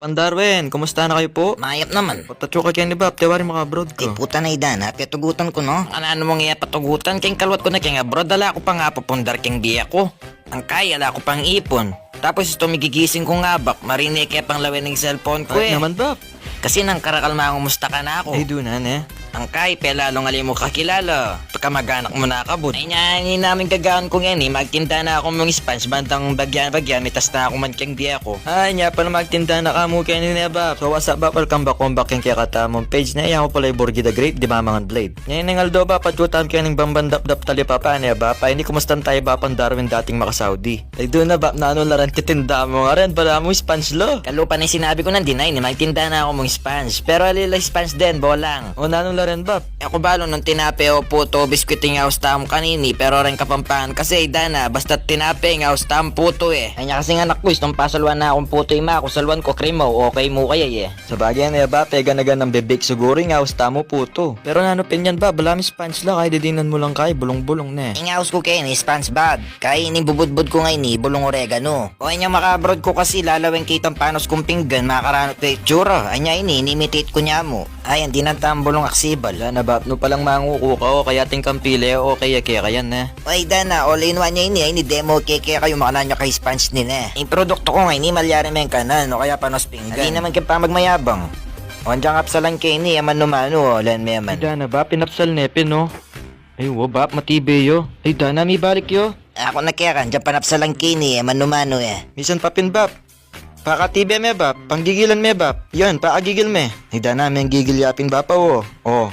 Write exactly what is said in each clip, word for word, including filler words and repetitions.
Bapang Darwin, kumusta na kayu pu? Mayap naman. Patatsyu ka keni Bap, te wari maka-abroad ku. Ay puta na, Dana, petugutan ku no. Nanu mung iya patugutan? Keng kaluat ku na keng abroad, ala ku pang apupundar keng bie ku. Angkay ala ku pang ipun. Tapus istu migigising kung abak, marine ke pang lawen ing cellphone ku e. Ay naman Bap. Kasi nang karakal mangumusta kanaku. Ay duna ne. Angkay pelalung ali mu kakilala, kamaganak mu na kabud. Ay nya ini namu ing gagawan ku ngeni, magtinda na ku mung sponge, bantang bagya-bagya mitas na ku man keng bie ku. Ay nya pala, magtinda na ka mu keni ne Bap. So what's up Bap, welcome back, welcome back keng kekatamung page ne. Aku pala i Burgi the Great, di mamangan blade. Nya ining aldo Bap, patyu tamu keni ning bamban dapdap talipapa ne Bap. Ay ini kumustan tayu Bapang Darwin dating maka-Saudi. Ay duna Bap, nanu la ren, titinda mu nga ren, bala mu sponge lo. Kalupa na ing sinabi ku nandin, ay ini magtinda na ku mung sponge. Pero ali la sponge den, bolang. O nanu la ren Bap? E ku balu nung tinape o putu o biskwit ing aus tamu kanini, pero reng Kapampangan kasi, Dana, basta't tinape ing aus tamu putu e. Ay nya kasi ing anak ku, istung pasaluan na kung putu, ima ku saluan ku cream o, okay mu kaya e. Sabagay ne Bap, e gana-ganang bebake siguru ing aus tamu putu. Pero nanu pin yan Bap, bala mu sponge la, kaya didinan mu lang kaya bulung-bulung ne. Ing aus ku keni sponge bad. Kaya ini bubudbud ku ngeni bulung oregano. O nya maka-abroad ku kasi, lalawen ke itang panos kung pinggan, makaranut ku itsura. Anya ini, ini-imitate ku nya mu. Ay, dinan tamung bulung aksibal. Dana Bap, nu palang manguku ka o kaya atin kang pile, okay ya keka yan ne. Ay Dana, all in one ya ini, ay ini demo keka, kayu makananu ya kay sponge ne. Ing produktu ku ngeni malyari meng kanan o kaya panos pinggan. Ali naman keng pamagmayabang. O nya apsalan ke ini, e manu-manu o, len me man. Ay Dana Bap, pinapsal ne pin o. Ay wa Bap, matibe yu. Ay Dana, mibalik yu. Aku na keka, nya panapsalan ke ini, e manu-manu e. Misan pa pin Bap. Pakatibe me Bap, panggigilan me Bap. Yan, pakagigil me. Ay Dana, menggigil ya pin Bap o. O.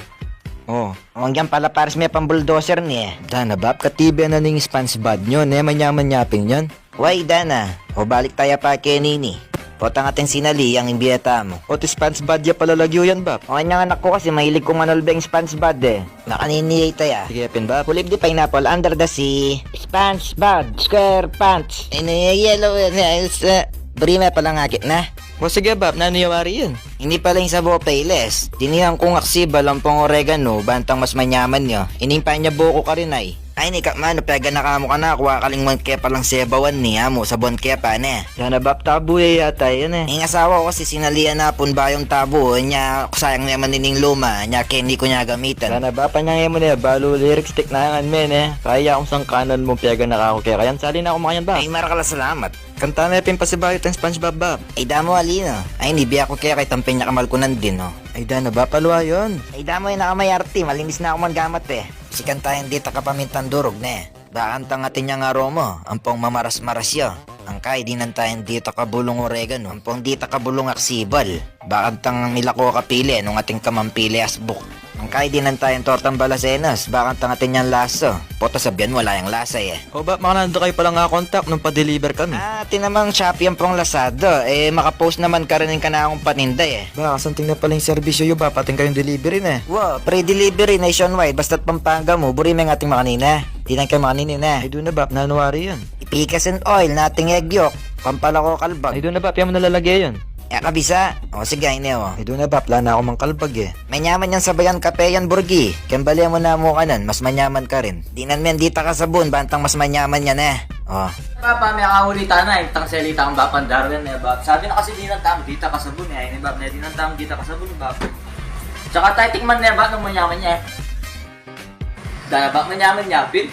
O. Ong yan pala pares me pang bulldozer ne. Dana Bap, katibe na ning sponge bad nyo ne, manyaman ya pin yan. Way Dana, o balik taya pa keni ini. Potang atin sinali yang ing bie tamu. Ot sponge bad ya pala lagyu yan Bap. O nya ing anak ku kasi mahilig kung manulbeng sponge bad e. Makanini ya itaya. Sige pin Bap. Who lived the pineapple under the sea? SpongeBob SquarePants. Ini yellow, e, buri me palang akit na. O sige Bap, nanu ya wari yan? Ini pala ing sabo Payless. Dininan kung aksibal ampong oregano, bantang mas manyaman ya. Ini ing panyabu ku karin ay. Ay ini, kak manu, peganakan mu kanaku, akalingwan ke palang sebawan ini, amu sabon ke pa ne. Dana Bap, tabu ya yata yan e. Ing asawa ku kasi sinalian na pun bayung tabu, nya sayang ne man ining luma, nya keni ku nya gamitan. Dana Bap, anyang e mu ne, balu lyrics, tiknangan me ne. Kaya kung sangkanan mu, peganakan ku keka yan. Sali na ku makanyan Bap. Ay marakal a salamat. Kanta me pin pasibayu itang SpongeBob Bap. Ay damu, ali na. Ay ini, bie ku keka itang penyakamal ku nandin o. Ay Dana Bap, alwa yun. Ay damu, e na ka mayarte, malinis na ku man gamat e. Sikan tayang dita kapamintang durug ne. Bakantang atin yang aroma, ampong mamaras-maras ya. Angkay dinan tayang dita kabulung oregano, ampong dita kabulung aksibal. Bakantang milako kapili nung atin ka mampili asbuk. Angkay dinan tayang tortang balasenas, bakantang atin yang lasa. Pota sabian mu ala yang lasa e. O Bap, makananu da kayu palang a-contact nung pa-deliver kami? A, atin namang Shopee ampong Lazada e, maka-post naman karin ing kanakung paninda e. Ba, kasanting na pala ing serbisyu yu Bap, atin kayung delivery ne. Wa, free delivery nationwide, basta't Pampanga mu, buri meng atin makanini. Dinan keng makanini ne. Ay duna Bap, nanu wari yan? Ipikas and oil, atin egg yolk, pampalako kalbag. Ay duna Bap, ya mu na lalage yan? E ka bisa? O sige, ini o. Ay duna Bap, ala na ku mang kalbag e. Manyaman yang sabayan kape yan Burgi. Keng bale mu na mu kanan, mas manyaman karin. Dinan meng dita kasabun, bantang mas manyaman yan e. O. Bap, mekahuli tana itang selita kang Bapang Darwin e Bap. Sabi na kasi dinan tamu dita kasabun e. Ini Bap, ne dinan tamu dita kasabun Bap. Saka taya tikman ne Bap nung manyaman ya e. Dana Bap, manyaman ya pin.